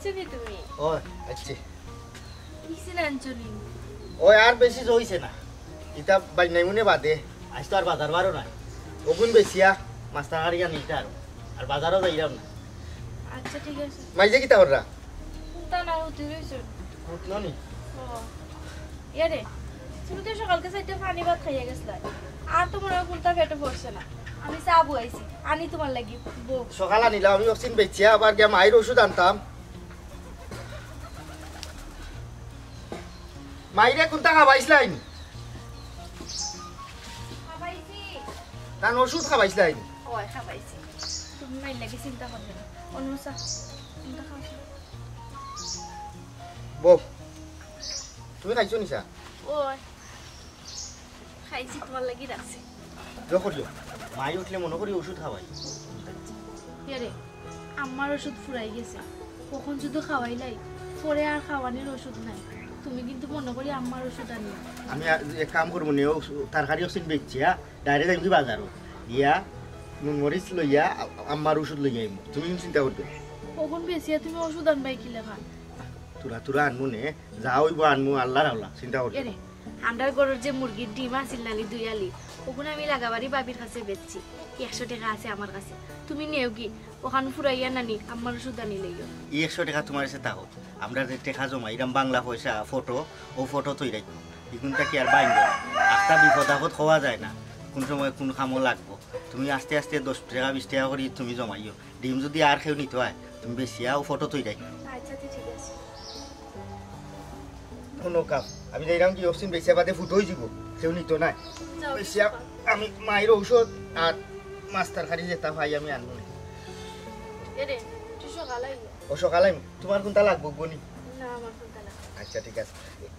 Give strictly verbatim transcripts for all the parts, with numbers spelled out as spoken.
আইছো নি তুমি? ওই, আইছি। কিসিন আনছো নি? ওই আর বেশি জইছে না। ইতা বাইন্যাইমুনে বাদে। আইজ তো আর বাজার বারো নাই। অগুন বেচিয়া মাছ তরকারি আনিতা আরো। আর বাজারো যাইরাম না। আচ্ছা, ঠিক আছে। মাইজে কিতা কররা? কুন্তা না উঠি রইছো। উঠলো নি? ও। ইয়ারে, তুমি তো সকালকে চাইরটা পানি ভাত খাইয়া গেছলা। আর তো মনে হয় কুন্তা পেটো পড়ছে না। আমি চা বওয়াইছি, আনি তুমার লাগি, বও। সকাল আনিলাম, আমি অক্সিন বেচিয়া আবার গিয়া মাইর ওষুধ আনতাম। মাইরে কুন্তা খাবাইছলাইন? খাবাইছি। তান ওষুধ খাবাইছলাইন? ওই খাবাইছি। তুমি মাইর লাগি চিন্তা করবে না। অনুষা, কুন্তা খাওয়া? বও, তুমি খাইছো নি চা? ওই, খাইছি, তুমার লাগি রাখছি। জো করিও, মাই উঠলে মনো করি ওষুধ খাওয়াই। ইয়ারে, আম্মার ওষুধ ফুরাই গেছে, অখন শুধু খাওয়াইলাই, পরে আর খাওয়ানির ওষুধ নাই। তুমি কিন্তু মনো করি আম্মার ওষুধ আনিও। আমি আ-, এক কাম করমু নে, ও তরকারি অক্সিন বেচিয়া, হ্যাঁ? Direct যাইমু বাজারো। গিয়া নুন মরিচ লইয়া আ-, আম্মার ওষুধ লইয়া আইমু। তুমি কুনু চিন্তা করিও না। অখন বেচিয়া তুমি ওষুধ আনবায় কিলা? থুড়া থুড়া আনমু নে, যা অইবো আনমু, আল্লার হাওলা, চিন্তা করিও না। এরে, আমরার ঘরর যে মুরগির ডিম আছিল নানি দুইআলি, অগুন আমি লাগাবাড়ি ভাবির কাছে বেচছি। একশো টেকা আছে আমার কাছে, তুমি নেওগি, অখান ফুরাইয়া নানি আম্মার ওষুধ আনি লইও। ই একশো টেকা তুমার কাছে থাকউক, আমরা যে টেকা জমাইরাম বাংলা পয়সা, ফটো, অউ ফটো থই রাখমু। ইগুন থাকি আর বাইন্দো না। আখতা বিপদ আপদ কওয়া যায় না, কুন সময় কুন কামো লাগবো। তুমি আস্তে আস্তে দশ টেকা বিশ টেকা করি তুমি জমাইও। ডিম যুদি আর কেউ নিতো অয়, তুমি বেচিয়া অউ ফটো থই রাখো। আচ্ছা, তে ঠিক আছে। হুনো কাম, আমি যাইরাম গি, অক্সিন বেচিয়া বাদে ফুটো অইযিবো, কেউ নিতো নায়। যাও, বেচিয়া আমি মাইর ঔষধ আর মাছ তরকারি যেতা পাই আমি আনমু নে। এরে, তুই সকালে আইও। ও সকালে আইমু, তুমার কুনতা লাগবো গনি? না, আমার কুনতা লাগবো না। আচ্ছা, ঠিক আছে।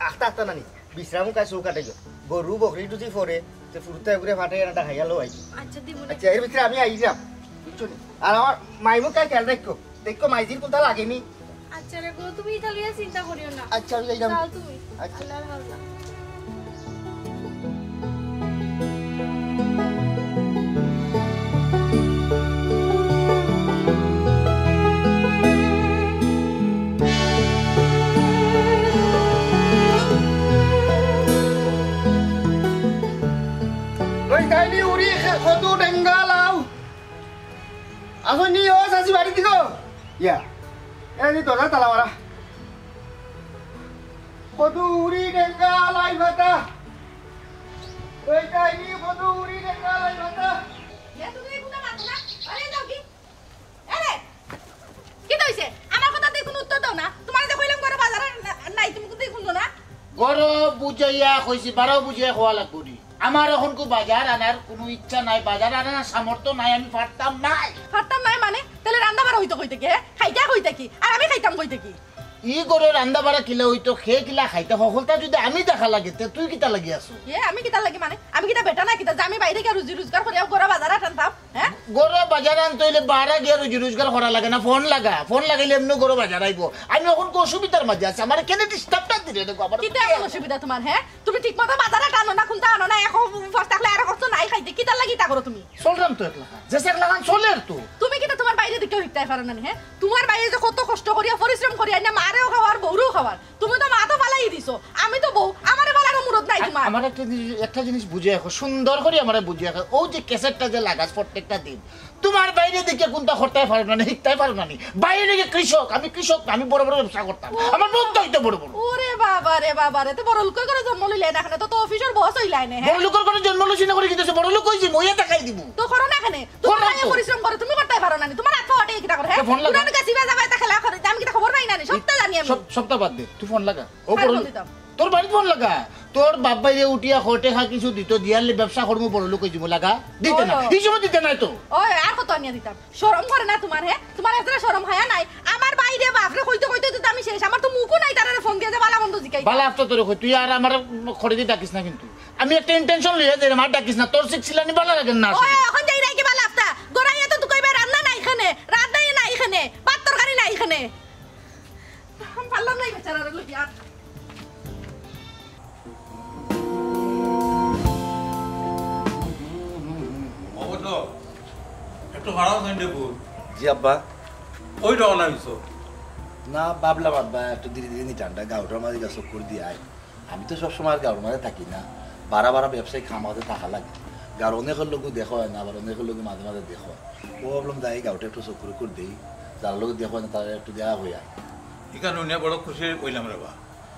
আখতা আখতা নানি, বিশ্রাম কাজ চৌ কাটাইও। গরু বকরি টুজি পরে, তে ফুরুতা এগুরে ফাটাই আনা খাইয়া লও আই। আচ্ছা, দিমু নে। আচ্ছা, এর ভিতরে আমি আইরাম, বুঝছো নি? আর আমার মাইমুখ কাই খেয়াল রাখিও, দেখিও মাইজির কুনতা লাগেনি। আচ্ছা রে গো, তুমি ইতা লইয়া চিন্তা করিও না। আচ্ছা, আমি যাইরাম। যাও তুমি। আচ্ছা। আল্লার হাওলা। ওই তাইনি উড়ি খে-, কদু ডেঙ্গা লাউ। আসো নি ও চাচি বাড়ি দিকো। ইয়া। এ নি দরজা তালা মারা। কদু উড়ি ডেঙ্গা লাই ভাতা। ওই তাইনি কদু উড়ি ডেঙ্গা লাই ভাতা। এ তুমি এই কুনতা মাতো না? আরে যাও কি? আরে, কিতা অইছে? আমার কথাত কুনু উত্তর দেও না। তুমারে যে কইলাম ঘরো বাজার না-, নাই, তুমি কুনতাউ হুনছো না? ঘরো বুঝাইয়া কইছি, বারো বুঝাইয়া কওয়া লাগবো নি। আমার অখনকু বাজার আনার কুনু ইচ্ছা নাই, বাজার আনার সামর্থ্য নাই, আমি পারতাম নায়। পারতাম নায় মানে? তাইলে রান্দা বাড়া অইতো কই থাকি, হে? খাইতা কই থাকি? আর আমি খাইতাম কই থাকি? ই ঘরো রান্দা বাড়া কিলা অইতো, কে কিলা খাইতা, হকলতা যুদি আমি দেখা লাগে, তে তুই কিতা লাগি আছো? এ, আমি কিতা লাগি মানে? আমি কিতা বেটা না কিতা যে আমি বাইরে গিয়া রুজি রোজগার করিয়া ঘরো বাজার আনতাম? হে? ঘরো বাজার আনতে অইলে বারা গিয়া রুজি রোজগার করা লাগে না, ফোন লাগা। ফোন লাগাইলে এমনে ঘরো বাজার আইবো। আমি অখন অসুবিধার মাঝে আছি, আমারে কেনে disturb টা দিরে দেখো আবার। কিতা এমন অসুবিধা তুমার, হে? তুমি ঠিক মতো বাজার আনো না, কুনতা আনো না, এক খরচ থাকলে আরক খরচ নাই খাইতে, কিতার লাগি ইতা করো তুমি? চলরাম তো একলা খান, যে একলা খান চলের তো। তুমি কিতা তুমার বাইরে দিকেও হিকতায় পারো না নি, হে? তুমার বাইরে যে কত কষ্ট করিয়া, পরিশ্রম করিয়া আইনা মারেও খাওয়ার, বউরেও খাওয়ার। তুমি তো মা তো ফালাই দিছো, আমি তো বউ, আমারে ফালারও মুরদ নাই তুমার। আমার একটা জিনিস, একটা জিনিস বুঝে রাখো, সুন্দর করি আমারে বুঝে রাখো। অউ যে cassette টা যে লাগাস প্রত্যেকটা দিন, তুমার বাইরে দিকে কুনতা করতায় পারো না নি, হিকতায় পারো না নি। বাইরে গিয়া কৃষক, আমি কৃষক, আমি বড় বড় ব্যবসা করতাম। ও। আমার মুখ তো অইতো বড় বড়। ওরে বাবা রে বাবা রে, তে বড় লোকর ঘরো জন্ম লইলায় না কেনে, তে তো অফিসর boss অইলায় না, হে? বড় লোকর ঘরো জন্ম লইছি না করি কিতা অইছে, বড় লোক অইছি, মইয়া দেখাই দিমু। তো করো না কেনে? তুমার করো ভাইয়ে তো। পরিশ্রম করে, তুমি করতায় পারো না নি, তুমার আত পাও আটে কিতা করে, হে? এ, ফোন লাগা। পুরান গাছি বাজা বাজা খেলা করে, আমি কিতা খবর পাই না নি, সবতা জানি আমি। সব, সবতা বাদ দে, তুই ফোন লাগা। ও কার বড় ফোন দিতাম? তোর বাড়িত ফোন লাগা। তোর বাপ ভাইরে উঠিয়া কয় টেকা কিছু দিতো, দিয়ারলে ব্যবসা করমু, বড় লোক অইযিমু, লাগা। দিতে না। ওই, ওই। হি সময় দিতে নায় তো। ওই, আর কত আনিয়া দিতাম? শরম করে না তুমার, হে? তুমার এতটা শরম হায়া নাই? আমার ভাইরে বাপরে কইতে কইতে তো আমি শেষ। আমার তো মুখও নাই তারারে ফোন দিয়া যে বালা মন্দ জিকাই। বালা আফতা তোরে কই, তুই আর আমারে খড়ে দি ডাকিস না কিন্তু। আমি একটা intention লইয়া যাইরাম, আর ডাকিস না। তোর সিক সিলানি বালা লাগে না ওই, আসলে। অখন যাইরায় কি বালা আফতা? গড়াইয়া তো তুকাইবে রান্দা নাই কেনে, রান্দাই নাই কেনে, ভাত তরকারি নাই কেনে। পারলাম না ই বেচারারে লইয়া। অবশ্য একটু ভাড়াও সেন্ডে বল। জি আব্বা। ওই রওনা হইছো। না, ভাবলাম আব্বা একটু ধীরে ধীরে নিটানটা গাঁওটার মাঝে গিয়া চক্কর দিয়া আই। আমি তো সবসময় আর গাঁওর মাঝে থাকি না, বারা বারা ব্যবসায়িক কাম কাজে থাকা লাগে। গাঁওর অনেকের লগে দেখা হয় না, আবার অনেকের লগে মাঝে মাঝে দেখা হয়। ও ভাবলাম যাই গাঁওটা একটু চক্কর করি দেই, যারার লগে দেখা হয় না তারার একটু দেখা হইয়া। ইখান হুনিয়া বড় খুশি অইলাম রে বা,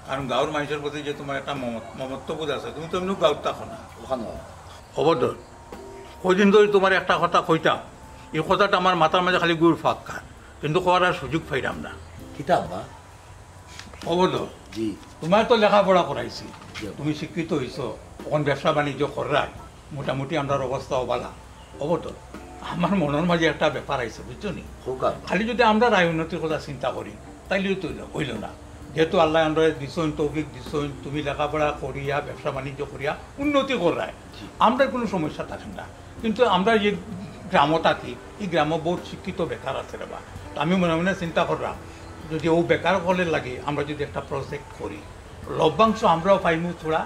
কারণ গাঁওর মানুষের প্রতি যে তুমার একটা মমত-, মমত্ববোধ আছে, তুমি তো এমনেও গাঁওত থাকো না। অখানো। অবদর, কয়দিন ধরি তুমারে একটা কথা কইতাম, ই কথাটা আমার মাথার মাঝে খালি ঘুরফাক খার, কিন্তু কওয়ার আর সুযোগ পাইরাম না। কিতা আব্বা? অবদর, জি। তুমারে তো লেখাপড়া করাইছি, জি। তুমি শিক্ষিত অইছো, অখন ব্যবসা বাণিজ্য কররায়, মোটামুটি আমরার অবস্থাও ভালা। অবদর, আমার মনর মাঝে একটা ব্যাপার আইছে, বুঝছো নি? কউক্কা। খালি যুদি আমরার আয় উন্নতির কথা চিন্তা করি, তাইলে তো অইলো, অইলো না। যেহেতু আল্লায় আমরারে দিছইন, তৌফিক দিছইন, তুমি লেখাপড়া করিয়া, ব্যবসা বাণিজ্য করিয়া উন্নতি কররায়, জি। আমরার কুনু সমস্যা থাকে না। কিন্তু আমরা যে গ্রামো থাকি, ই গ্রামো বউত শিক্ষিত বেকার আছে রে বা। তো আমি মনে মনে চিন্তা কররাম, যুদি অউ বেকার অকলর লাগি আমরা যুদি একটা project করি, লভ্যাংশ আমরাও পাইমু থুড়া,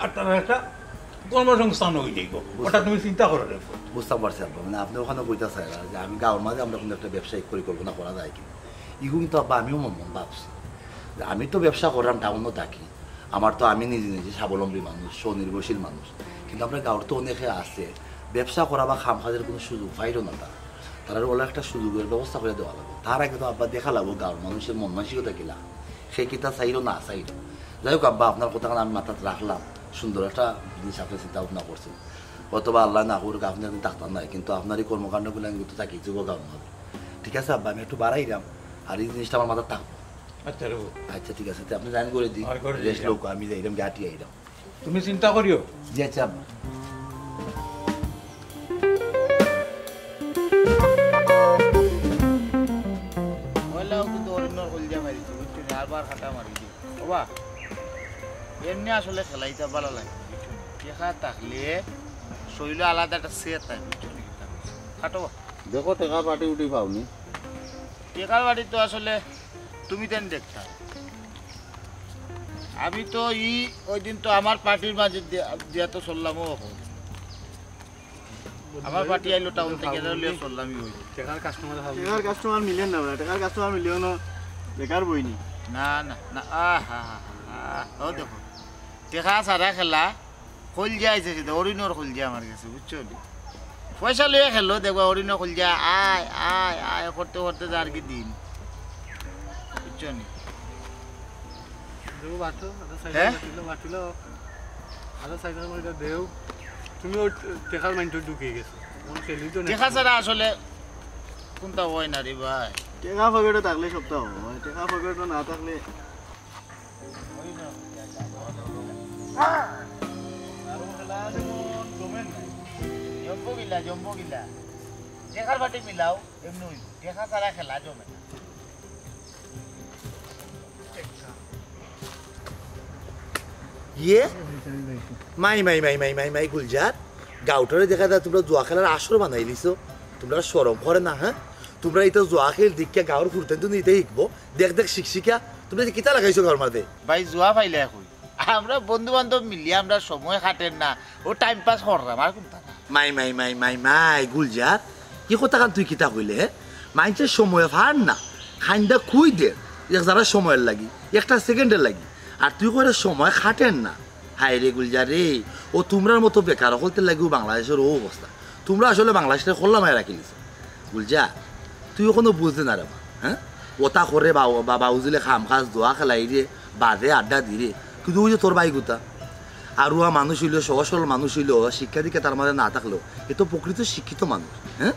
আর তারার একটা কর্মসংস্থান অইযাইবো। বুঝতে ওটা তুমি চিন্তা করো রে। বুঝতাম পারছি আব্বা, মানে আপনে অখানো কইতা চাইরা যে আমি গাঁওর মাঝে আমরা কুনু একটা ব্যবসায়িক পরিকল্পনা করা যায় কিনা। ইগু কিন্তু আব্বা আমিও মন মন ভাবছি যে আমি তো ব্যবসা কররাম, টাউনো থাকি, আমার তো আমি নিজে নিজে স্বাবলম্বী মানুষ, স্বনির্ভরশীল মানুষ, কিন্তু আমরার গাঁওর তো অনেকে আছে ব্যবসা করা বা কাম কাজের কুনু সুযোগ পাইরো না তারা। তারারে অলা একটা সুযোগর ব্যবস্থা করিয়া দেওয়া লাগবো। তার আগে তো আব্বা দেখা লাগবো গাঁওর মানুষের মন মানসিকতা কিলা, হে কিতা চাইরো না চাইরো। যাই হোক আব্বা, আপনার কথাখান আমি মাথাত রাখলাম, সুন্দর একটা জিনিস আপনে চিন্তা ভাবনা করছেন। অথবা আল্লায় না করুক, আপনে একদিন ডাক্তার নায়, কিন্তু আপনার ই কর্মকাণ্ডগুলো আমি কিন্তু থাকি যাইবো গাঁওর মাঝে। ঠিক আছে আব্বা, আমি একটু বাড়াইরাম, আর ই জিনিসটা আমার মাথাত থাকবো। আচ্ছা রে বা। আচ্ছা ঠিক আছে, তে আপনে যাইন করি দি, আর করি দি, রেস্ট লউক, আমি যাইরাম, গাটি আইরাম। তুমি চিন্তা করিও। জি আচ্ছা আব্বা। পয়লা কিন্তু অরিনর কলজা মারিছে, বুঝছো নি? আবার খাটা মারি দি। ওবা, এমনে আসলে খেলাইতা ভালা লাগে, বুঝছো নি? টেকা থাকলে শরীরে আলাদা একটা সেট থাকে, বুঝছো নি? খাটো বা। দেখো, টেকার বাটি উঠি পাওনি। টেকার বাটি তো আসলে তুমি তেন দেখতা। আমি তো ই, ওই দিন তো আমার পার্টির মাঝে দিয়া, দিয়া তো চললামও অখন। আমার পার্টি আইলো টাউন থাকি, এটা লইয়া চললামই ওই। টেকার কাস্টমার মিলের না, টেকার কাস্টমার মিলেও না, বেকার বইনি। না, না, না, আহ, হা, হা, হা, হা। ও দেখো, টেকা ছাড়া খেলা, কলজা আইছে সেটা, অরিনর কলজা আমার গেছে, বুঝছো নি? পয়সা লইয়া খেলো, দেখবা অরিনর কলজা, আয়, আয়, আয়, করতে করতে যার কি দিন, বুঝছো নি? দেখো, বাটো, আরো সাইডে হ্যাঁ? বাটিলো, বাটিলো। আরো সাইডের মধ্যে দেও। তুমি ওই টেকার মাইন্ডে ঢুকিয়ে গেছো। কোন খেলি তো নেই। টেকা ছাড়া আসলে কোনটা হয় না রে ভাই। টেকা পকেটে থাকলে সবটা হয়, টেকা পকেটে না থাকলে জম্বো গিলা, জম্বো গিলা। টেকার বাটি মিলাও, এমনি হইব। টেকা ছাড়া খেলা জমে না। ইয়ে? মাই, মাই, মাই, মাই, মাই, মাই, গুলজার। গাউটারে দেখা যায় তুমরা জুয়া খেলার আসর বানাইলিছো। তুমরার শরম করে না, হ্যাঁ? তুমরা ইতা জুয়া খেল দেখিয়া গাউর ফুরুতাইন্তে ইতা হিকবো। দেখ, দেখ, শিখ, শিখা। তুমরা যে কিতা লাগাইছো গাউর মাঝে? ভাই, জুয়া পাইলে এখন। আমরা বন্ধু বান্ধব মিলিয়া আমরা সময় কাটের না, ও টাইম পাস কররাম, আর কোনটা না। মাই, মাই, মাই, মাই, মাই, গুলজার, ই কথাখান তুই কিতা কইলে, হে? মাইনষে সময় পার না, খান্দা খুই দের, এক জারা সময়র লাগি, একটা সেকেন্ডর লাগি, আর তুই কইরে সময় কাটের না। হায় রে গুলজার রে, ও তুমরার মতো বেকার অকলতের লাগিউ বাংলাদেশর অউ অবস্থা। তুমরা আসলে বাংলাদেশরে খোল্লা মারি রাখিলিছো। গুলজার, তুই অখনো বুঝলে না রে বা, হ্যাঁ? ওতা করে বা, বা, বাউজিলে খাম খাস জুয়া খেলাইরে, বাজে আড্ডা দিরে, কিন্তু ওই যে তোর ভাইগুতা, আরুয়া মানুষ অইলেও, সহজ সরল মানুষ অইলেও, শিক্ষা দীক্ষা তার মাঝে না থাকলেও, এ তো প্রকৃত শিক্ষিত মানুষ, হ্যাঁ?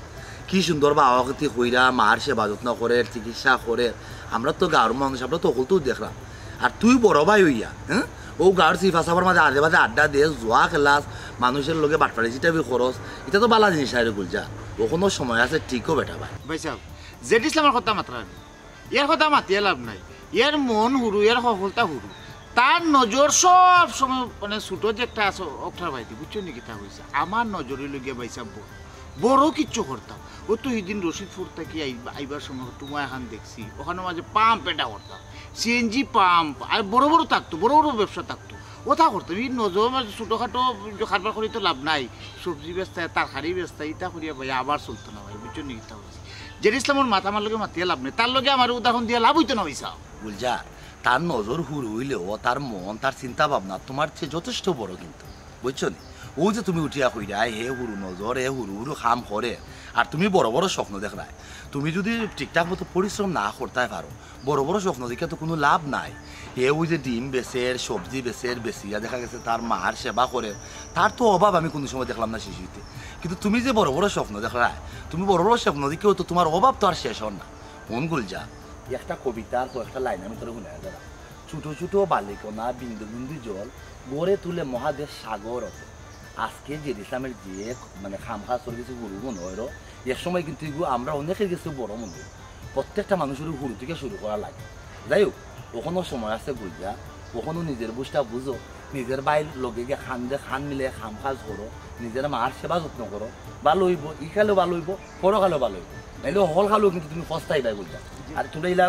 কি সুন্দর বাবা খেতি কইরা, মার সেবা যত্ন করের, চিকিৎসা করের। আমরা তো গাউর মানুষ, আমরা তো হকলতেউ দেখরাম। আর তুই বড় ভাই অইয়া, হ্যাঁ? অউ গাউর চিফা সাফার মাঝে আজে বাজে আড্ডা দেস, জুয়া খেলাস, মানুষর লগে বাটপারি চিটারি করস, ইতা তো ভালা জিনিস নায় রে গুলজার। অখনো সময় আছে, ঠিক অ বেটা ভাই। ভাইসাব, জেড ইসলামর কথা মাতরা নি। এর কথা মাতিয়া লাভ নাই। এর মন হুরু, এর সফলতা হুরু। তার নজর সব সময় মানে ছুটো যে একটা আছে, অকটার বায়দি, বুঝছো নি কিতা কইছে? আমার নজর অইলো গিয়া ভাইসাব বড়। বড় কিচ্ছু করতাম। অউ তো হিদিন রশিদপুর থাকি আইবা-, আইবার সময় তুমা এখান দেখছি, অখানর মাঝে পাম্প এটা করতাম, সিএনজি পাম্প, আর বড় বড় থাকতো, বড় বড় ব্যবসা থাকতো, ওটা করতাম। ই নজর মাঝে ছোটোখাটো কারবার করি তো লাভ নাই, সবজি বেচতা, তরকারি বেচতা, ইটা করিয়া ভাই আবার চলতো না ভাই, বুঝছো নি কিতা কইছি? জেড ইসলামর মাত আমার লগে মাতিয়া লাভ নাই, তার লগে আমার উদাহরণ দিয়া লাভ অইতো না অইছা। গুলজার, তার নজর হুরু অইলেও তার মন, তার চিন্তা ভাবনা তুমার চেয়ে যথেষ্ট বড় কিন্তু, বুঝছো নি? অউ যে তুমি উঠিয়া কইরায়, হে হুরু নজর, হে হুরু হুরু কাম করে, আর তুমি বড় বড় স্বপ্ন দেখরায়। তুমি যুদি ঠিকঠাক মতো পরিশ্রম না করতায় পারো, বড় বড় স্বপ্ন দেখিয়া তো কুনু লাভ নাই। হে অউ যে ডিম বেচের, সবজি বেচের, বেচিয়া দেখা গেছে তার মার সেবা করের, তার তো অভাব আমি কুনু সময় দেখলাম না শেষ অইতে। কিন্তু তুমি যে বড় বড় স্বপ্ন দেখরায়, তুমি বড় বড় স্বপ্ন দেখিয়াও তো তুমার অভাব তো আর শেষ অর না। মন গুলজা, একটা কবিতার কয়েকটা লাইন আমি তোরে হুনাইয়া দিরাম। ছোট ছোট বালিকণা, বিন্দু বিন্দু জল, গড়ে তুলে মহাদেশ সাগর অতল। আজকে জেড ইসলামর যে মানে কাম কাজ করি গেছে হুরু মনে অয়, এক সময় কিন্তু ইগু আমরা অনেকের গেছে বড় মনে অয়। প্রত্যেকটা মানুষর হুরু থাকি শুরু করা লাগে। যাই হোক, অখনো সময় আছে গুলজা, অখনো নিজর বুঝটা বুঝো, নিজর ভাইর লগে গিয়া কান্দে কান মিলে কাম কাজ করো, নিজর মার সেবা যত্ন করো, ভালা অইবো, ইকালেও ভালা অইবো, পরকালেও ভালা অইবো, নাইলে হকলকালেও কিন্তু তুমি পস্তাইবায় গুলজা। আর তুমরা ইলা,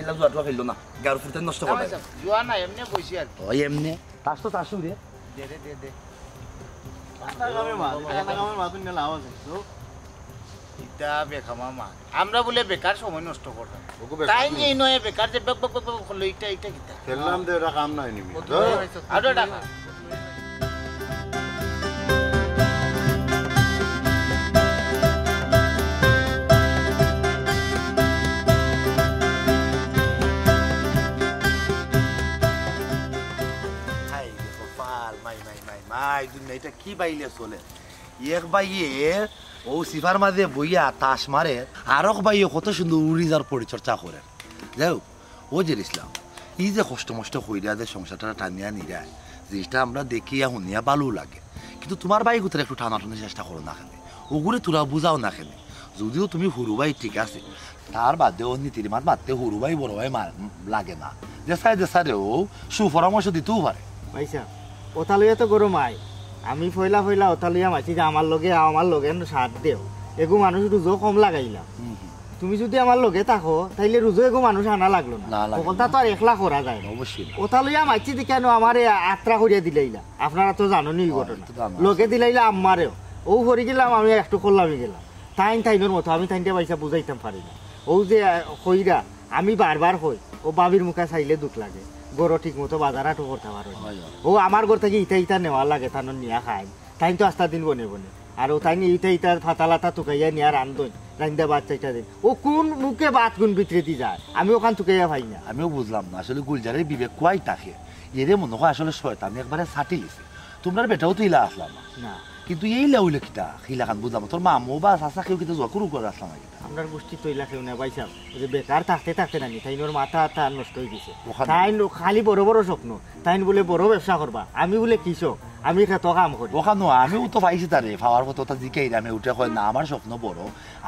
ইলা জুয়া টুয়া খেলো না, গাঁওর ফুড়িন্তে নষ্ট করবায়। জুয়া না, এমনে বইছি আর কি। ওই এমনে, তাস তো তাস রে। দে রে, দে, দে। কানা কামে মাত, কানা কামে মাত নিয়া লাভ আছে? তো ইতা বেকামা মাত। আমরা বুলে বেকার সময় নষ্ট করতাম। ওগো বেকার তাই নি। এই নয় বেকার যে বেক, বেক, বেক, বেক করলো, ইটা, ইটা কিতা? খেললাম দে, ওটা কাম নাই নিমি। আরো ডাকা। হায় রে কপাল, মাই, মাই, মাই, মাই, দুনিয়া ইটা কি বাইলে চলে? এক ভাইয়ে অউ সিফার মাঝে বইয়া তাস মারে, আরক ভাইয়ে কত সুন্দর উড়ি যার পরিচর্যা করে। যাই হোক, ও জেড ইসলাম, ই যে কষ্ট মষ্ট কইরা যে সংসারটা টানিয়া নিরায়, জিনিসটা আমরা দেখিয়া হুনিয়া ভালাউ লাগে, কিন্তু তুমার ভাইগুতারে একটু টানাটানির চেষ্টা করো না কেনে, অগুরে থুড়া বুঝাও না কেনে। যুদিও তুমি হুরু ভাই ঠিক আছে, তার বাদে অউ নীতির মাত মাততে হুরু ভাই বড় ভাই মা-, লাগে না। যেসায় যেসারে অউ সুপরামর্শ দিতেও পারে। ভাইসাব, অতা লইয়া তো গরম আয়। আমি পয়লা পয়লা অতা লইয়া মাতছি যে আমার লগে আও, আমার লগে সাথ দেও। এগু মানুষ রুজো কম লাগাইলাম। হুম, হুম। তুমি যুদি আমার লগে থাকো, তাইলে রুজো এগু মানুষ আনা লাগলো না। না, লাগলো হকলতা না। তো আর একলা করা যায় না। অবশ্যই না। অতা লইয়া মাতছি দেখিয়া নু আমারে আত্রা করিয়া দিলাইলা। আপনারা তো জানইন ই হ্যাঁ, ঘটনা। এটা তো জানা লগে আছে। দিলাইলা আম্মারেও। অউ পড়ি গেলাম, আমি একটু করলামই গেলাম। তাইন তাইনর মতো, আমি তাইনরে ভাইসাব বুঝাইতাম পারি না। অউ যে, আহ, কইরা, আমি বারবার কই, অউ ভাবির মুখা চাইলে দুখ লাগে। ঘরো ঠিক মতো বাজার হাটও করতা পারো না। হয়, হয়। অউ আমার ঘর থাকি ইতা ইতা নেওয়া লাগে, তানর নিয়া খাইন। তাইন তো আস্তা দিন বনে বনে। আর অউ তাইন ইতা ইতা ফাতা লাতা তুকাইয়া নিয়া রান্ধইন, রান্দিয়া ভাত চাইটা দেইন। অউ কুন মুখে ভাত কুন ভিতরেদি যায়? আমি অখান তুকাইয়া পাই না। আমিও বুঝলাম না, আসলে গুলজারের বিবেক কুয়াই থাকে। এরে মনে অয় আসলে শয়তানে একবারে ছাটিলিছে। তুমরার বেটাও তো ইলা আছলা না। না। কিন্তু এইলা অইলে কিতা? ইলাখান বুঝলাম না। তোর মামু বা চাচা কেউ কিতা জুয়া কুরু করে আছলা না কিতা? আমরার গুষ্টিত তো ইলা কেউ নাই ভাইসাব। অউ যে বেকার থাকতে থাকতে নানি, তাইনর মাথা আথা নষ্ট অই গেছে। অখান তাইন খালি বড় বড় স্বপ্ন। তাইন বুলে বড় ব্যবসা করবা। আমি বুলে কৃষক, আমি খেতো কাম করি। অখানো আমিও তো পাইছি তারে, পাওয়ার কথা তো জিকাইরাম, হে উঠে কয়, "না, আমার স্বপ্ন বড়।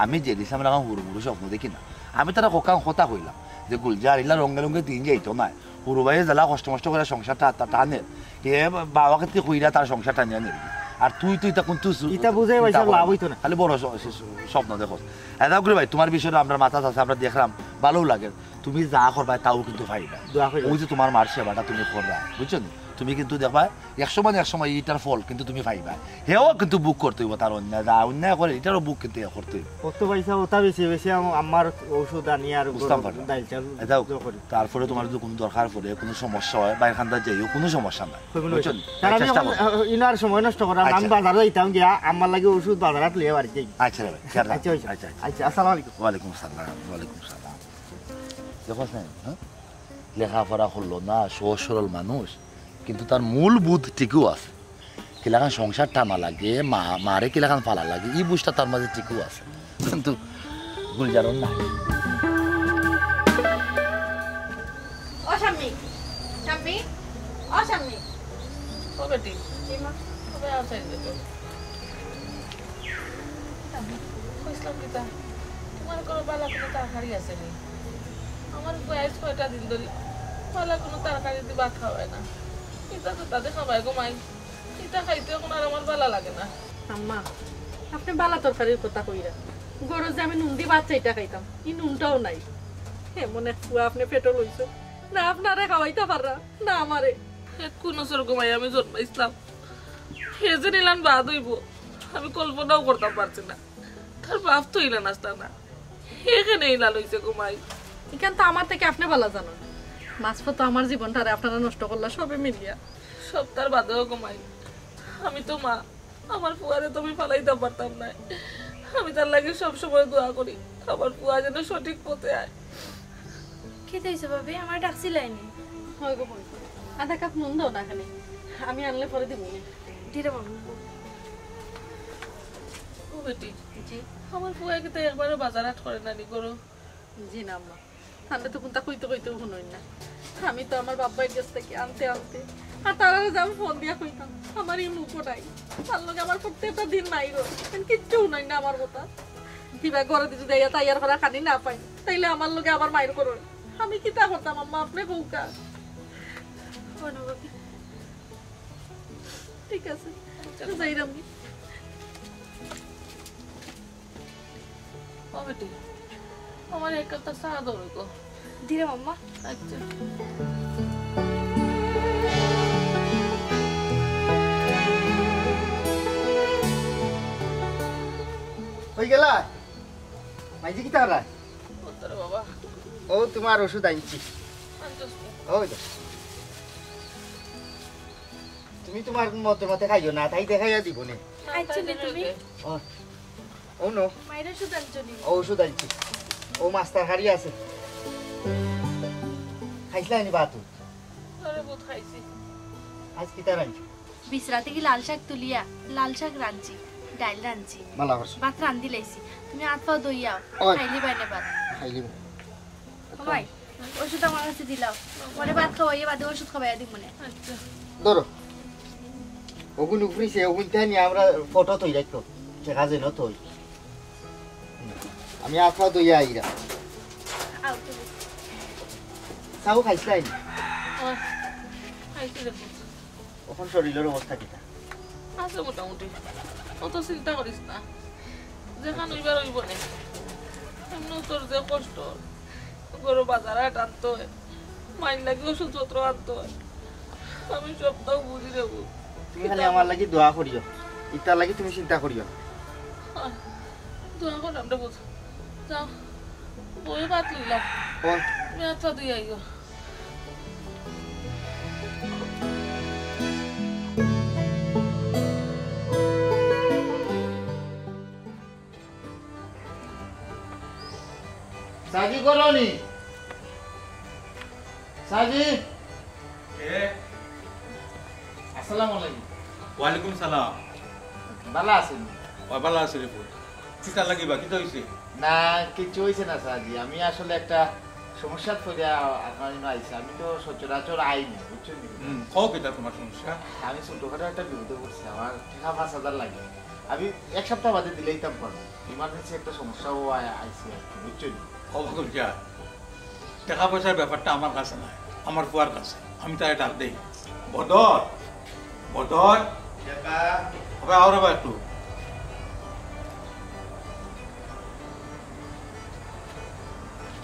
আমি জেড ইসলামর লাখান হুরু মুরু স্বপ্ন দেখি না।" আমি তারে কখান কথা কইলাম যে, "গুলজার, ইলা রঙে রঙে দিন যাইতো নায়।" হুরু ভাইয়ে যেলা কষ্ট মষ্ট করিয়া সংসারটা টা-, টানে, হে বাবা কেতকি কইরা তার সংসার টানিয়া নির। আর তুই, তুই তা কুন্তা ইতা বুঝাই ভাইসাব লাভ অইতো না। খালি বড় স-, স-, স-, স্বপ্ন দেখোস। এ যাউক রে ভাই, তুমার বিষয়টা আমরার মাথাত আছে, আমরা দেখরাম, ভালাউ লাগে। তুমি যা করবায় তাও কিন্তু পাইবায়। দোয়া করি। অউ যে তুমার মার সেবাটা তুমি কররায়, বুঝছো নি? তুমি কিন্তু দেখবায়, এক সময় না এক সময় ইটার ফল কিন্তু তুমি পাইবায়। হেও কিন্তু ভোগ করতে অইবো তার অন্যায়, যা অন্যায় করে, ইটারও ভোগ কিন্তু হে করতে অইবো। অত পয়সা, অতা বেশি বেশি আম-, আমার ঔষধ আনি আর বুঝতাম গরম পারলাম। ডাইল চাল এ যাউক, ইয়ে করি। তারপরে তুমার যদি কুনু দরকার পড়ে, কুনু সমস্যা অয়, বাইর খান্দাত যাইও, কুনু সমস্যা নাই। কইবো না বুঝছো নি? তার আমি চেষ্টা এখন, করো। আহ, ইনার সময় নষ্ট করার, আচ্ছা। আমি বাজারো যাইতাম গিয়া, আম্মার লাগি ঔষধ বাজারাত লইয়া বাড়িত যাই। আচ্ছা রে ভাই, খেয়াল রাখো। আচ্ছা, আচ্ছা। আচ্ছা, আচ্ছা। আচ্ছা, আসসালামু আলাইকুম। ওয়ালাইকুম আসসালাম, ওয়ালাইকুম আসসালাম। দেখো না, হ্যাঁ? লেখাপড়া করলো না, সহজ সরল মানুষ, কিন্তু তার মূল বুধ ঠিকও আছে। কিলাখান সংসার টানা লাগে, মা-, মারে কিলাখান ফালা লাগে, ই বুঝটা তার মাঝে ঠিকও আছে। কিন্তু গুলজারর নাই। ও শাম্মী, শাম্মী, ও শাম্মী। ও বেটি। জি মা। কবে আও চাইল বেটা? কইছিলাম কিতা? তুমার ঘরো বালা কুনু তরকারি আছে নি? আমার বউ আইজ কয়টা দিন ধরি বালা কুনু তরকারি দি ভাত খাওয়ায় না। কিতা তো তাতে খাবায় গো মাই। ইতা খাইতে অখন আর আমার বালা লাগে না। আম্মা, আপনে বালা তরকারির কথা কইরা। ঘরো যে আমি নুন দি ভাত চাইটা খাইতাম, ই নুনটাও নাই। এমন এক ফুয়া আপনে পেটো লইছো, না আপনারে খাওয়াইতা পাররা, না আমারে। হে কুন স্বর্গ মাই আমি জন্মাইছলাম, হে যে নিলান বাদ অইবো, আমি কল্পনাও করতাম পারছি না। তার বাপ তো ইলান আছলা না। এখানে ইলা লইছে গো মাই। ইখান তো আমার থাকি আপনে ভালা জানইন। মাঝপথো আমার জীবনটারে আপনারা নষ্ট করলা সবে মিলিয়া। সবতার বাদেও গো মাই, আমি তো মা, আমার ফুয়ারে তো আমি ফালাইতাম পারতাম নায়। আমি তার লাগি সব সময় দোয়া করি, আমার ফুয়া যেন সঠিক পথে আয়। কিতা অইছে ভাবি, আমারে ডাকছিলায়নি? অয় গো বইন, আধা কাপ নুন দেও না খালি, আমি আনলে পরে দিমুনে। দিরে বাবা। ও বেটি, জি। আমার ফুয়ায় কিতা একবারও বাজার হাট করে না নি ঘরো? জি না আম্মা, তানরে তো কুন্তা কইতে কইতেও হুনইন না। আমি তো আমার বাপ ভাইর গেছ থাকি আনতে আনতে, আর তারারে যে আমি ফোন দিয়া কইতাম, আমার ই মুখও নাই। তার লগে আমার প্রত্যেকটা দিন মাইর অয়, তাইন কিচ্ছু হুনইন না আমার কথা। কিবা ঘরো দি যদি আইয়া তাইয়ার করা খানি না পাইন, তাইলে আমার লগে আবার মাইর করইন। আমি কিতা করতাম আম্মা, আপনে কউক্কা। ঠিক আছে, যাইরাম। ও বেটি, আমার এক কাপ চা দেও গো। দিরে মাম্মা। আচ্ছা। কই গেলা? মাইজি কিতা করায়? ও তোর বাবা। ও তোমার ওষুধ আনছি। আনছস নি? ওই তো। তুমি তোমার মতে মতে খাইও না, তাই দেখাইয়া দিব নে। আচ্ছা, নে তুমি। ও, ও নো। মাইরে ওষুধ আনছো নি? ও, ওষুধ আনছি। ও মাছ তরকারি আছে। খাইছলা নি ভাত? আরে, ভাত খাইছি। আজ কিতা রানছো? বিছরা থাকি লাল শাক তুলিয়া, লাল শাক রানছি, ডাইল রানছি। ভালা করছো। ভাত রান্দি লাইছি। তুমি আত পাও ধইয়াও, ওই। খাইলিবায় নে ভাত। খাইলিমু। ও মাই, ওষুধ আমার কাছে দিলাও। পরে ভাত খাওয়াইয়া বাদে ওষুধ খাওয়াইয়া দিমুনে। আচ্ছা। ধরো। ওগুন উফরিছে, ওগুন তাই নিয়া আমরা ফটো তৈরি রাখতো। ঠিক আছে, না তো। আমি আত পাও ধইয়া আইরা। আও তুমি। চাও খাইছলায় নি? ও, খাইছি রে পুত। অখন শরীলর অবস্থা কিতা? আছে মোটামুটি। অত চিন্তা করিস না, যেখান অইবার অইবো নে। এমনেও তোর যে কষ্ট, ঘরো বাজার হাট আনতো অয়, মাইর লাগি ওষুধপত্র আনতো অয়, আমি সবতাউ বুঝি রে পুত। তুমি খালি আমার লাগি দোয়া করিও, ইতার লাগি তুমি চিন্তা করিও না। দোয়া করলাম রে পুত। যাও, বউয়ে ভাত লইলাম। ওই। তুমি আত পাও ধইয়া আইও। সাজি করনি? সাজি? কে? আসসালামু আলাইকুম। ওয়ালাইকুম সালাম। ভালা আছইন নি? ওই, ভালা আছি রে পুত। কিতা লাগি বা, কিতা অইছে? না, কিচ্ছু অইছে না সাজি। আমি আসলে একটা সমস্যাত পড়িয়া আপনার ইনো আইছি। আমি তো সচরাচর আই না, বুঝছইন নি? হুম, কও কিতা তোমার সমস্যা? আমি ছোটখাটো একটা বিপদো পড়ছি। আমার টেকা পাঁচ হাজার লাগে। আমি এক সপ্তাহ বাদে দিলাইতাম পারমু। Emergency একটা সমস্যা অওয়ায় আইছি আর কি, বুঝছইন নি? ও বাবা, যা। টেকা পয়সার ব্যাপারটা আমার কাছে নায়, আমার ফুয়ার কাছে। আমি তারে ডাক দেই। বদর, বদর। ওবা, আও রে বা একটু।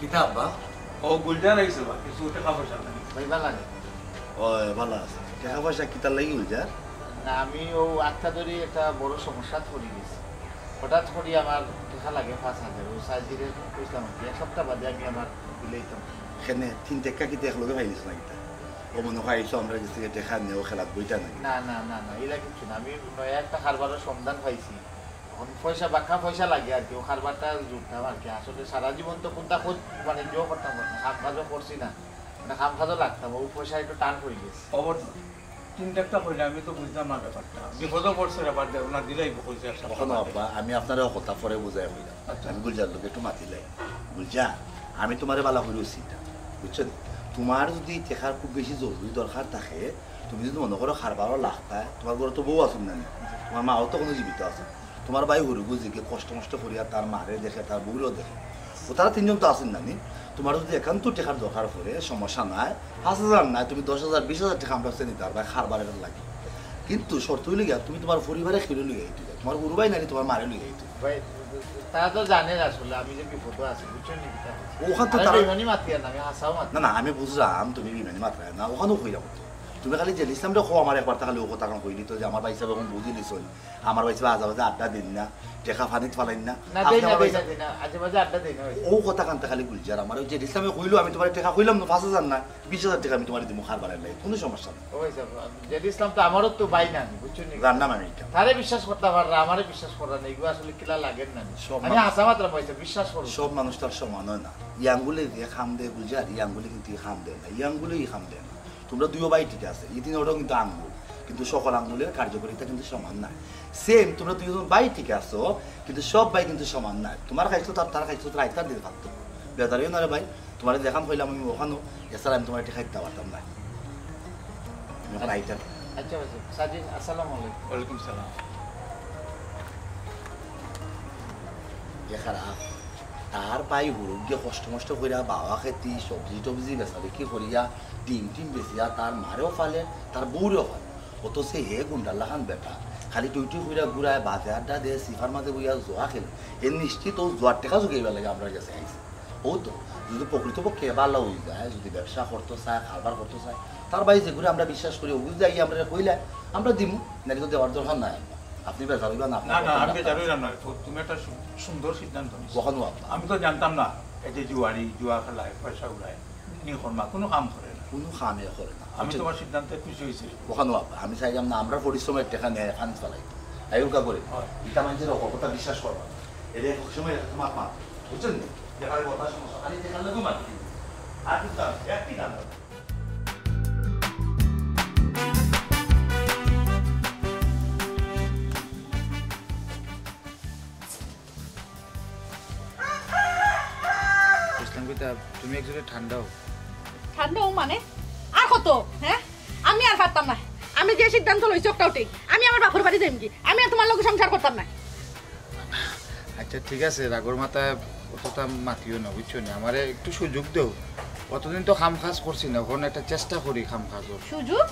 কিতা আব্বা? ও গুলজার আইছে বা, কিছু টেকা পয়সা লাগে। ভাই, ভালা নি? ও, ভালা আছে। টেকা পয়সা কিতার লাগি গুলজার? না, আমি অউ আতটা ধরি একটা বড় সমস্যাত পড়ি গেছি। হঠাৎ করি আমার টেকা লাগে পাঁচ হাজার, অউ সাজিরে কইছিলাম আর কি, এক সপ্তাহ বাদে আমি আমার দিলাইতাম। কেনে, তিন টেক্কা কিতা একলগে পাইলিছ না কিতা? ও মনো অয় আইছো আমরার গেছ থাকি টেকা নিয়া অউ খেলাত বইতা নাকি? না, না, না, না, ইলা কিচ্ছু না। আমি নয়া একটা কারবারর সন্ধান পাইছি। অখন পয়সা, বাক্কা পয়সা লাগে আর কি, অউ কারবারটা জুড়তাম আর কি। আসলে সারা জীবন তো কুন্তা খোঁজ বাণিজ্য করতাম না, কাম কাজও করছি না, মানে কাম কাজও লাগতাম, অউ পয়সা একটু টান পড়ি গেছে। খবর তিন টেক্কা কইলে আমি তো বুঝলাম না ব্যাপারটা। বিপদো পড়ছে রে, বাদ দে, ওনা দিলাই কইছে একটা অখন কথা। আব্বা, আমি আপনারে কথা পরে বুঝাই কইলাম। আচ্ছা। আমি গুলজার লগে একটু মাতিলাই। গুলজার, আমি তোমারে ভালা করি কইছি ইটা, বুঝছো নি? তোমার যদি টেকার খুব বেশি জরুরি দরকার থাকে, তুমি যদি মনো করো কারবারও লাগতায়, তোমার ঘরো তো বউ আছইন না নি? তোমার মাও তো অখনো জীবিত আছইন। তোমার ভাই হুরুগু যেগিয়ে কষ্ট মষ্ট করিয়া তার মারে দেখে, তার বউরেও দেখে। ও তারা তিনজন তো আছইন না নি? তোমার যদি একান্ত টেকার দরকার পড়ে, সমস্যা নাই, পাঁচ হাজার নায়, তুমি দশ হাজার, বিশ হাজার টেকা আমরার গেছ থাকি নিতায় পারবায় কারবারর লাগি। কিন্তু শর্ত অইলো গিয়া, তুমি তোমার পরিবারে কেউরে লইয়া আইতায়, তোমার হুরু ভাই নাইলে তোমার মারে লইয়া আইতায়। ভাই, তারা তো জানে আসলে আমি যে বিপদো আছি, বুঝছো নি? কিতা অইছে? অখান তো আরে তারা বেইমানি মাতিয়ার না, আমি হাছাউ মাতিয়ার। না, না, আমি বুঝলাম তুমি বেইমানি মাতরায় না, অখানও কইলাম তো। তুমি খালি জেড ইসলামরে কও, আমার একবার তা খালি অউ কথাখান কইলিতো যে আমার ভাইসাব অখন বুঝিলিছইন, আমার ভাইসাব আজে বাজে আড্ডা দিন না, টেকা পানিত ফালাইন না। না, দেই না, দেই না, দেই না, আজে বাজে আড্ডা দেই না। অউ কথাখান তা খালি গুলজার, আমার অউ জেড ইসলামে কইলো, আমি তুমারে টেকা কইলাম না, পাঁচ হাজার না, বিশ হাজার টেকা আমি তুমারে দিমু, খারবারের লাগি, কুনু সমস্যা নাই। ও ভাইসাব, জেড ইসলাম তো আমারও তো ভাই না, বুঝছো নি? জানলাম আমি ইটা। তারে বিশ্বাস করতা পাররা, আমারে বিশ্বাস কররা না, ইগু আসলে কিলা লাগের না। সব আমি মানুষ, হাছা মাতরাম ভাইসাব, বিশ্বাস করো। সব মানুষ তো আর সমান অয় না। ই আঙ্গুলে যে কাম দেয় গুলজার, ই আঙ্গুলে কিন্তু ই কাম দেয় না, ই আঙ্গুলে ই কাম দেয় না। তুমরা দুইও ভাই ঠিক আছে, ই তিনোটাও কিন্তু আঙ্গুল, কিন্তু সকল আঙ্গুলের কার্যকারিতা কিন্তু সমান নায়। সেম, তুমরা দুইজন ভাই ঠিক আছো, কিন্তু সব ভাই কিন্তু সমান নায়। তুমার খাইছলত আর তার খাইছলত আর আইতার দিন পারতো। বেজার অইও না রে ভাই, তুমারে যে কাম কইলাম আমি অখানউ, এছাড়া আমি তুমারে টেকা দিতাম পারতাম না। আমি অখন আইতাম। আচ্ছা, আচ্ছা, সাজিদ, আসসালামু আলাইকুম। ওয়ালাইকুম সালাম। এ খারাপ, তার ভাই হুরুগে কষ্ট মষ্ট কইরা বাওয়া খেতি, সবজি টবজি বেচা বিক্রি করিয়া, ডিম টিম বেচিয়া তার মারেও ফালে, তার বউরেও ফালে। অথচ হে গুন্ডার লাখান বেটা, খালি টুই টুই কইরা ঘুরায়, বাজে আড্ডা দেয়, সিফার মাঝে বইয়া জুয়া খেলে। হে নিশ্চিত অউ জুয়ার টেকা জুগাইবার লাগি আমরার গেছে আইছে। অউ তো, যদি প্রকৃতপক্ষে ভালা অই যায়, যদি ব্যবসা করতো চায়, কারবার করতো চায়, তার ভাই যেগুরে আমরা বিশ্বাস করি, অগু যদি আইয়া আমরারে কইলায়, আমরা দিমু, নাইলে তো দেওয়ার দরকার নাই। আপনি বেজার অইবা না, আপনার না, না, আমি বেজার অইলাম না। তো তুমি একটা সু-, সুন্দর সিদ্ধান্ত নিছো। কখনো আব্বা। আমি তো জানতাম না, এই যে জুয়ারি, জুয়া খেলায়, পয়সা উড়ায়, নি কর্মা, কুনু কাম করে না। কুনু কামে করে না। আমি বুঝছেন? তুমার সিদ্ধান্তে খুশি অইছি। কখনো আব্বা, আমি চাইলাম না, আমরার পরিশ্রমের টেকা নেয়, ফান্দ ফালাই। আইউকা করে। হয়। ইটা মানষের অকপটা বিশ্বাস করবা না। এরে এক সময় একটা মাত মাত। বুঝছেন নি? যেখানে কথা সমস্যা, খালি টেকার লাগেও মাতি দিবে। আর কিছু না, একটি দাম। বুঝলাম কিতা, তুমি একজনে ঠান্ডা অও। ঠান্ডা অও মানে? আর কত? হ্যাঁ, আমি আর পারতাম না। আমি যে সিদ্ধান্ত লইছি অটাউ ঠিক। আমি আমার বাপর বাড়ি যাইমগি। আমি আর তুমার লগে সংসার করতাম না। আচ্ছা, ঠিক আছে, রাগর মাথায় অতটা মাতিও না, বুঝছো নি? আমারে একটু সুযোগ দেও। অতদিন তো কাম কাজ করছি না, অখন একটা চেষ্টা করি কাম কাজর। সুযোগ?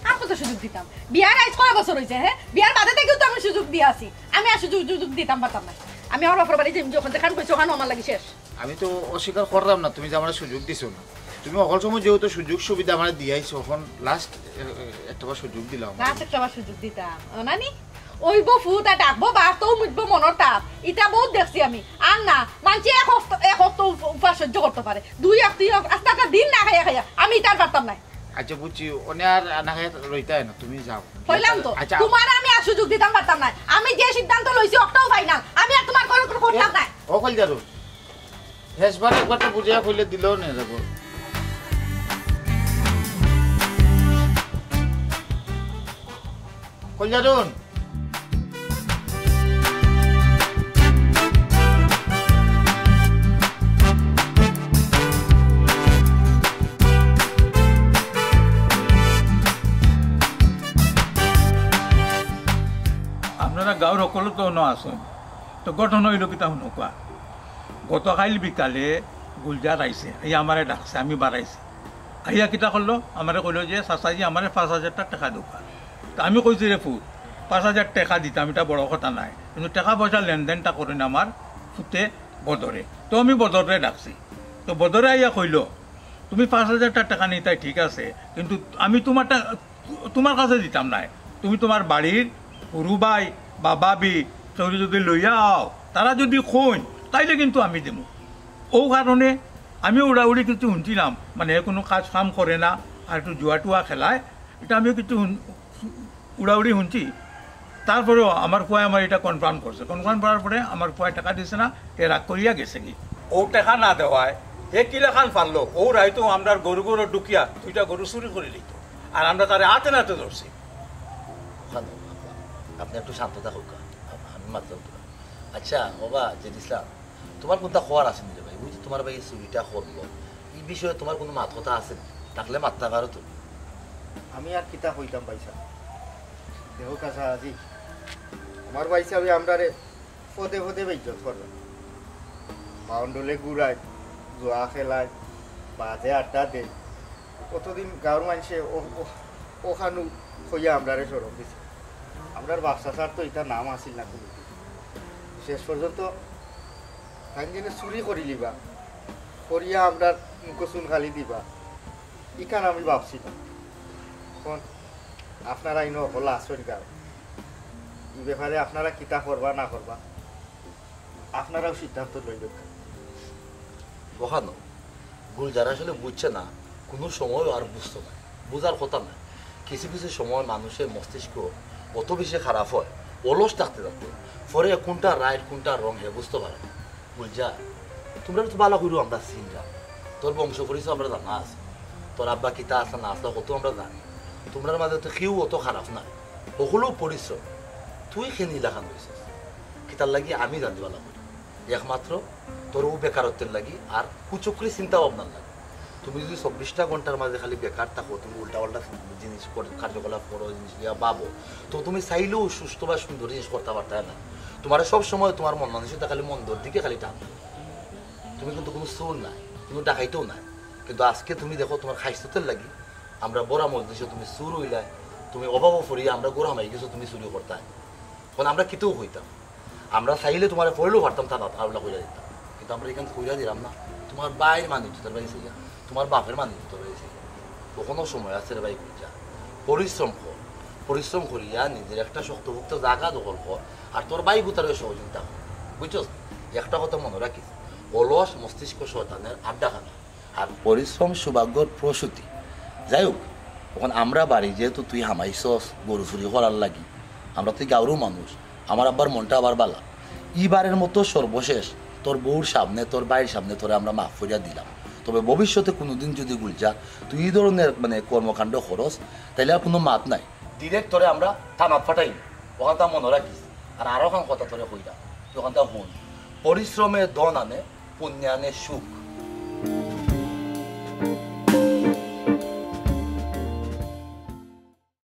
আর কত সুযোগ দিতাম? বিয়ার আইজ কয় বছর অইছে, হ্যাঁ? বিয়ার বাদে থাকিউ তো আমি সুযোগ দিয়া আছি। আমি আর সুযোগ, সুযোগ দিতাম পারতাম না। আমি আমার বাপর বাড়ি যাইমগি, অখন যেখান কইছো অখানউ আমার লাগি শেষ। আমি তো অস্বীকার করলাম না, তুমি যে আমারে সুযোগ দিছো না। তুমি হকল সময় যেহেতু সুযোগ সুবিধা আমারে দিয়াইছো, অখন last এ-, এ-, একটাবার সুযোগ দিলাম। Last একটাবার সুযোগ দিতাম। অ নানি? অইবো ফুত আর ডাকবো বাপ, তউ মুজবো মনর তাপ। ইটা বউত দেখছি আমি। আর না, মানষে এক হপ্তা, এক হপ্তা উপ-, উপাস সহ্য করতো পারে। দুই এক, তিন এক, আস্তা একটা দিন না খাইয়া খাইয়া। আমি ইটা আর পারতাম নায়। আচ্ছা, বুঝছি, অনে আর না খাইয়া রইতায় না, তুমি যাও। কইলাম তো, আচ্ছা। তুমারে আমি আর সুযোগ দিতাম পারতাম নায়। আমি যে সিদ্ধান্ত লইছি, অটাউ final। আমি আর তুমার কোনো, কোনো করতাম নায়। ও কইল যারো। শেষবার একবার তো বুঝাইয়া কইলে দিলেও নে যাবো। কইল যারুন। আপনারা গাঁওর হকল তো অনো আছইন, তো ঘটনা অইলো কিতা হুনউক্কা। গতকাইল বিকালে গুলজার আইছে, আইয়া আমারে ডাকছে, আমি বারাইছি। আইয়া কিতা করলো, আমারে কইলো যে, "চাচাজি, আমারে পাঁচ হাজার টেকা দেউক্কা।" তো আমি কইছি, "রে ফুত, পাঁচ হাজার টেকা দিতাম, ইটা বড় কথা নায়, কিন্তু টেকা পয়সা লেনদেনটা করইন আমার ফুতে বদরে।" তো আমি বদররে ডাকছি। তো বদরে আইয়া কইলো, "তুমি পাঁচ হাজার টেকা নিতায় ঠিক আছে, কিন্তু আমি তুমার টা-, তুমার কাছে দিতাম নায়। তুমি তুমার বাড়ির হুরু ভাই বা ভাবি কেউরে যদি লইয়া আও, তারা যদি কইন, তাইলে কিন্তু আমি দিমু।" অউ কারণে আমি উড়াউড়ি কিছু হুনছিলাম, মানে, কুনু কাজ কাম করে না, আর একটু জুয়া টুয়া খেলায়, ইটা আমিও কিছু হুন-, উড়াউড়ি হুনছি। তারপরেও আমার ফুয়ায় আমারে ইটা confirm করছে। Confirm করার পরে আমার ফুয়ায় টেকা দিছে না, তে রাগ করিয়া গেছেগি। অউ টেকা না দেওয়ায় হে কিলাখান পারলো, অউ রাইতো আমরার গরু গরু ঢুকিয়া দুইটা গরু চুরি করি লইতো, আর আমরা তারে আতে নাতে ধরছি। আপনি একটু শান্ত থাকুক্কা, আমি মাতরাম তো। আচ্ছা, ওবা, জেড ইসলাম, তুমার কুন্তা কওয়ার আছে নি রে ভাই? অউ যে তুমার ভাইয়ে চুরিটা করলো, ই বিষয়ে তুমার কুনু মাত কথা আছে নি? থাকলে মাততায় পারো তুমি। আমি আর কিতা কইতাম ভাইসাব? দেখো কাছা আজি, আমার ভাইসাবে আমরারে পদে পদে বেইজ্জত কররা। বাউন্ডলে ঘুরায়, জুয়া খেলায়, বাজে আড্ডা দেয়। অতদিন গাঁওর মানষে অ-, অ-, অখানউ কইয়া আমরারে শরম দিছে। আমরার বাপ চাচার তো ইতা নাম আছিল না কুনুদিন। শেষ পর্যন্ত তাইন যেনে চুরি করিলিবা, করিয়া আমরার মুখো চুন কালি দিবা, ইখান আমি ভাবছি না। অখন আপনারা ইনো হকল আছইন গাঁও, ই ব্যাপারে আপনারা কিতা করবা না করবা, আপনারাও সিদ্ধান্ত লইবা। অখানো গুলজার আসলে বুঝছে না, কুনু সময় আর বুঝতো না, বুঝার কথা না। কিছু কিছু সময় মানুষের মস্তিষ্ক অত বেশি খারাপ হয়, অলস থাকতে থাকতে পরে কুনটা রাইট কুনটা রং হে বুঝতে পারে না। গুলজার, তুমরারে তো ভালা করি আমরা চিনরাম, তোর বংশ পরিচয় আমরা জানা আছে, তোর আব্বা কিতা আছলা না আছলা কত আমরা জানি। তুমরার মাঝে তো কেউ অত খারাপ না, হকলেউ পরিশ্রম। তুই কেনে ইলাখান অইছস, কিতার লাগি আমি জানি ভালা করি। একমাত্র তোর অউ বেকারত্বর লাগি আর কুচক্রি চিন্তা ভাবনার লাগি। তুমি যদি চব্বিশটা ঘন্টার মাঝে খালি বেকার থাকো, তুমি উল্টা পাল্টা জিনিস কর-, কার্যকলাপ করো, জিনিস দিয়া ভাবো, তো তুমি চাইলেও সুস্থ বা সুন্দর জিনিস করতা পারতায় না। তুমারে সব সময় তুমার মন মানসিকতা খালি মন্দর দিকে খালি টান। তুমি কিন্তু কুনু চুর নায়, কুনু ডাকাইতও নায়, কিন্তু আজকে তুমি দেখো তুমার খাইছলতর লাগি আমরা বড় মজলিসে তুমি চুর অইলায়, তুমি অভাবো পড়িয়া আমরা গরু হামাই গেছো, তুমি চুরি করতায়। অখন আমরা কিতাও কইতাম, আমরা চাইলে তুমারে পড়লেও পারতাম, তা না, আউলা কইরা দিতাম, কিন্তু আমরা ইখান কইরা দিলাম না। তুমার ভাইর মান ইজ্জতর বায় চাইয়া, তুমার বাপর মান ইজ্জতর বায় চাইয়া, অখনো সময় আছে রে ভাই, বুঝা। পরিশ্রম কর, পরিশ্রম করিয়া নিজের একটা শক্তপোক্ত জাগা দখল কর, আর তোর ভাইগুতারে সহযোগিতা কর, বুঝছস? একটা কথা মনো রাখিস, অলস মস্তিষ্ক শয়তানের আড্ডাখানা, আর পরিশ্রম সৌভাগ্যর প্রসূতি। যাই হোক, অখন আমরা বাড়ি যেহেতু তুই হামাইছস গরু চুরি করার লাগি, আমরা তো গাঁওরউ মানুষ, আমার আব্বার মনটা আবার ভালা। ইবারের মতো সর্বশেষ তোর বউর সামনে, তোর ভাইর সামনে তোরে আমরা মাফ করিয়া দিলাম। তবে ভবিষ্যতে কুনুদিন যদি গুলজার তুই ই ধরনের মানে কর্মকাণ্ড করস, তাইলে আর কুনু মাত নাই, ডিরেক্ট তোরে আমরা থানাত পাঠাইমু। অখানতা মনো রাখিস। আর আরোখান কথা তোরে কইরাম, তুই অখানতা হুন, পরিশ্রমে ধন আনে, পুণ্যে আনে সুখ।